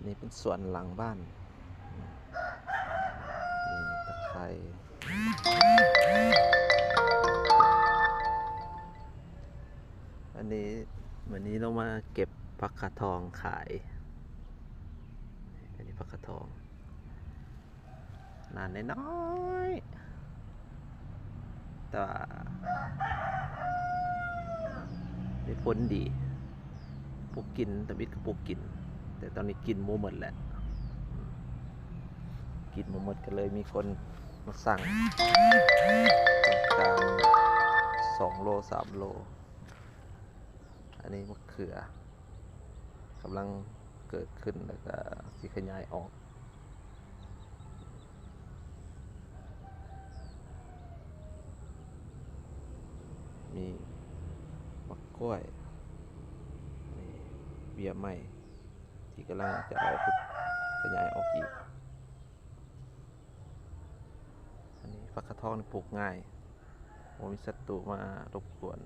ນີ້ເປັນສວນຫຼັງບ້ານ ມີຕະໄຄ. ອັນນີ້ ມື້ນີ້ລົງມາເກັບຜັກຂາທອງຂາຍ. ອັນນີ້ຜັກຂາທອງ ນານນ້ອຍໆ ແຕ່ວ່າໄດ້ຜົນດີ ປູກກິນ ທຳອິດກໍປູກກິນ ແຕ່ຕອນນີ້ກິນບໍ່ໝົດແຫຼະ ກິນບໍ່ໝົດ ກໍເລີຍມີຄົນມາສັ່ງ ຕ້ອງການສອງໂລ ສາມໂລ. ອັນນີ້ມະເຂືອກຳລັງເກີດຂຶ້ນ ແລ້ວກໍຊິຂະຫຍາຍອອກ. ມີໝາກກ້ວຍ ມີເບ້ຍໄມ້ທີ່ກຳລັງຈະອອກ ຂະຫຍາຍອອກອີກ. ອັນນີ້ຜັກຂາທອງນີ້ປູກງ່າຍ ບໍ່ມີສັດຕູມາລົບກວນ.